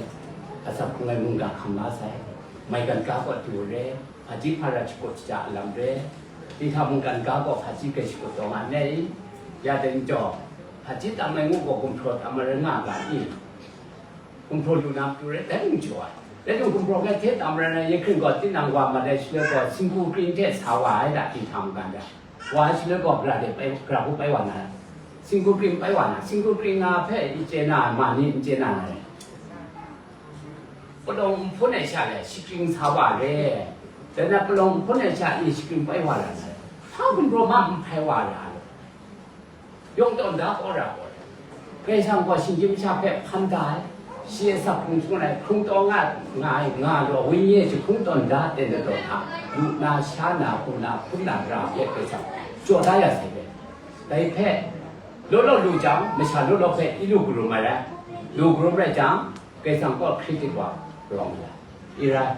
asak hkrung ai mungga hkam la sai, maigan ga gaw du re, hpaji hpara shakut shaja alam re, hpinghka mungkan ga gaw hpaji grai shakut taw nga nai, ya dai majaw, hpaji tam ai ngu gaw gumhpraw tam ai rai nga ga i? Gumhpraw lu na matu rai, dai mung jaw ai. Dai jung gumhpraw ngai hte tam rai na, ye hkring gaw tinang wa mat ai shaloi gaw, singgu kring hte sa wa ai da, hpinghka mungkan da. Wa ai shaloi gaw, gara de pai, gara hku pai wa na, singgu kring pai wa na, singgu kring nga hpe i chye na ai, ma ni n chye na ai. Palawng nhpun ai sha le shakring sa wa re. Dan na palawng nhpun ai sha ni shakring pai wa ra na. Hpa gumraw ma n hpai wa ra. Yawng tawn da kau ra kau. Kaisang gaw shinggyim sha hpe hpan da ai. Shi a sak hkrung shangun ai hkrung taw nga, nga ai nga law, wenyi e jahkung tawn da ten na taw hta, lu na, sha na, hku na, hpun na, ra hpe Kaisang jaw da ya sai hpe. Dai hpe, law law lu jang, masha law law hpe i lu karum ai rai. Lu karum rai jang, Kaisang kaw hkrit wa rawng ya. I rai.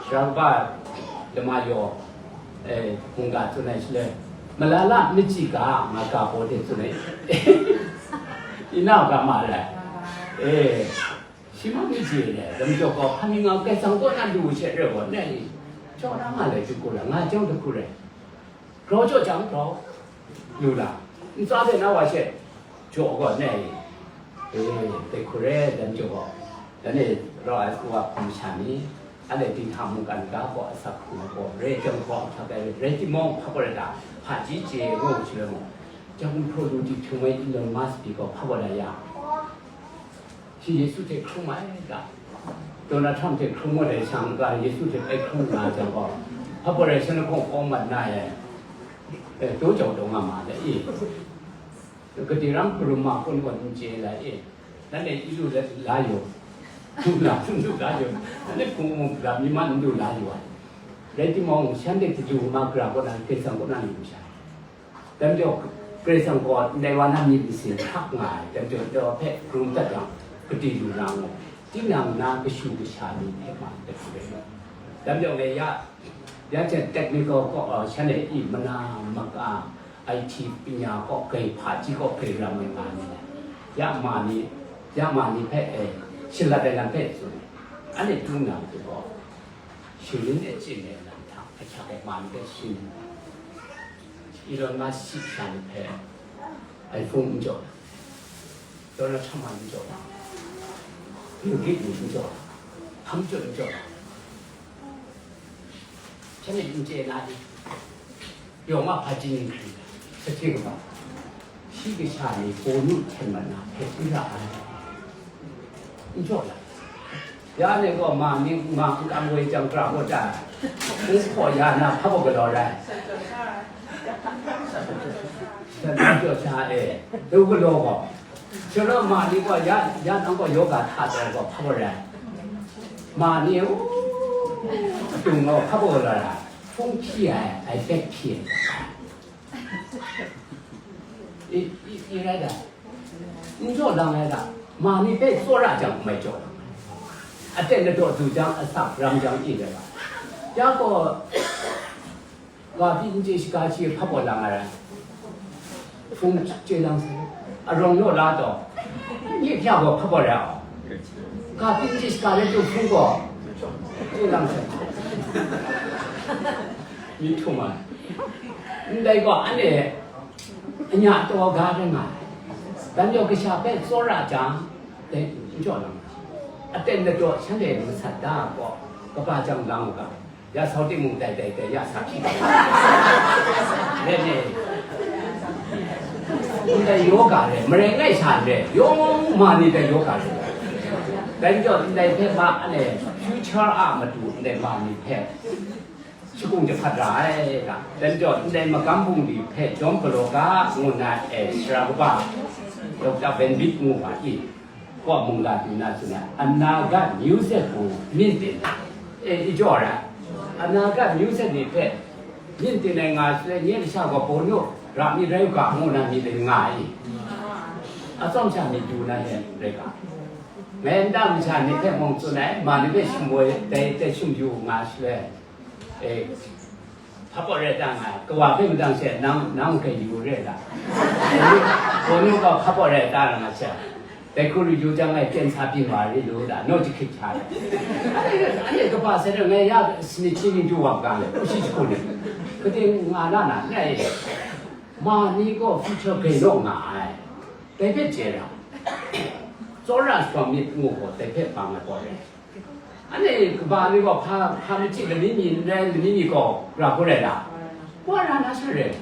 Sara kaba lama yaw, eh, mungga tsun ai shaloi, malala machyi ga, nga ga baw de tsun ai. Inau ga ma rai. Eh, shi ma machyi re, dam jaw gaw, hpa mi nga Kaisang kaw na lu she re gaw, nai, jaw na nga lai tu ku ra, nga jang tu ku re. Grau jaw jang grau lu la, ntsa de na wa she jaw gaw ne, e, dai hku re dan jaw gaw, dan e rau ai wa hpung sha ni, a le dinghta mungkan ga gaw asak hku na gaw, re jang gaw ahkyak ai, rai timung, hpa gaw rai ta, hpaji chye ngu shi le mung, jang hpraw lu di hpung ai Elon Musk pyi gaw hpa gaw rai ya. Shi Yesu hte hkrung ai ga, Donald Trump hte hkrung wa dai shang ga, Yesu hte bai hkrung nga jang gaw, hpa gaw rai shan lahkawng kawng mat na e, e, daw jau daw nga ma le i. Gade ram karum ma kun gaw n chye la i. Nanhte i lu la, la yu. N la, n lu la yu. Nanhte hpung mung lam mi man n lu la yu ai. Rai timung, shanhte hte lu ma gara kaw na, Kaisang kaw na lu sha. Dai majaw, Karai Kasang gaw ndai wa na myit masin hkrak nga ai, dai majaw, ndai wa hpe karum dat yang, kadi lu na ngu, tinang na kashu kasha ni hpe ma, dai hku rai. Dai majaw, ngai ya, ya hte technical kaw, uh, shanhte i mana maka, I T panya kaw grai hpaji kaw grai ram ai nga ni, ya ma ni, ya ma ni hpe, eh, shalat ai lam hpe tsun ai. Anhte du na matu gaw, sharin e chyin ai lam hta ahkyak ai ma ni hpe sharin. Elon Musk sha ni hpe iPhone n jaw na, Donald Trump a n jaw na, Bill Gates ni n jaw na, hpa majaw n jaw na, shanhte n chye na ni, yawng a hpaji ni hkring, sahte kaba, shi kasha ni Pawlu hten mat na hpe n ra ai, n jaw na. Ya ni gaw ma ni, ma n kam woi jang pra gaw ta, n hpaw ya na hpa baw galaw rai? Shan na jaw sha e, du galaw gaw. Shaloi ma ni gaw ya, ya nang gaw yoga hta taw gaw hpa baw rai? Ma ni, u, dung gaw hpa baw galaw rai? Hpung hpyi ai, ai bek hpyi ai. I, i, i rai da. N jaw lang ai da. Ma ni hpe tsawra jang mai jaw lang ai. Aten ladaw du jang, asak ram jang i rai ga. Ya gaw, ga pyi n chye shaga shi hpa baw lang ai rai. Hpung chye lang sai. Arawng naw la taw. Nye hpya gaw hpa baw rai aw. Ga pyi n chye shaga rai tu hpung gaw. Chye lang sai. Myi htum ai. Ndai gaw, anhte anya taw ga rai nga ai. Dan yawng kasha hpe tsawra jang, dai n jaw lang ai. Aten ladaw shanhte masat da gaw, kaba jang lang u ga, ya sau timung dai dai dai ya sa hpyi ga. Rai ne? Ndai yoga rai, marai ngai sha n rai, yawng ma ni dai yoga rai. Dan jaw, ndai hpe ma, anhte future a matu ndai ma ni hpe, shakung jahpat ra ai ga, dan jaw, ndai magam bungli hpe jawm galaw ga, ngu na e, sara kaba, Doctor Van Beek ngu wa i, kaw mungga du na tsun ai, anagat myuzet hku myit tin ai, e, i jaw ai, anagat myuzet ni hpe myit tin ai nga shaloi, nye kasha gaw Pawlu ra mi rai u ga, ngu na myit tin nga ai i, atsawm sha myit du na hte rai ga, ngai nta masha ni hpe mung tsun ai, ma ni hpe shim woi, dai hte shim yu nga shaloi, e, hpa baw rai ta nga ai, kawa hpe madang she nang, nang hpe yu re la? Pawlu gaw hpa baw rai ta nga she, dai hku yu jang ngai pyen sa byin wa ri lu la, naw jahkrit hkya ai. Anhte kaba sai ngai ya sani hti ni du wa ga le, u shi jahku ni, kade nga na na, ngai, ma ni gaw future grai naw nga ai, dai hpe chye ra, tsawra shawng myit ngu gaw dai hpe bang ai gaw re. Anhte kaba ni gaw hpa, hpa machyi lani mi n rai, lani mi gaw ra hku rai la? Wa ra na sha re.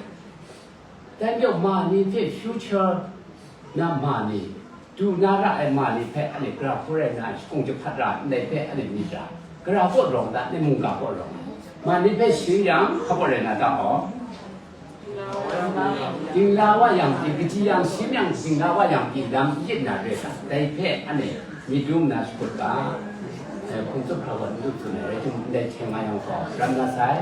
Dai majaw ma ni hte future na ma ni, du na ra ai ma ni hpe anhte gara hkrum rai nna, shakung jahpat ra ndai hpe anhte myit ra, gara kaw rawng ta, anhte mungga kaw rawng ai. Ma ni hpe sharin yang, hpa kaw rai na ta gaw, dingla wa yang pyi, kaji yang shim yang dingla wa yang pyi, lam yit na re ta, dai hpe anhte myit dum nna shakut ga. Eh, hpung tsup hkra wa n du tsun ai rai timung, ndai hte nga yang gaw, ram na sai.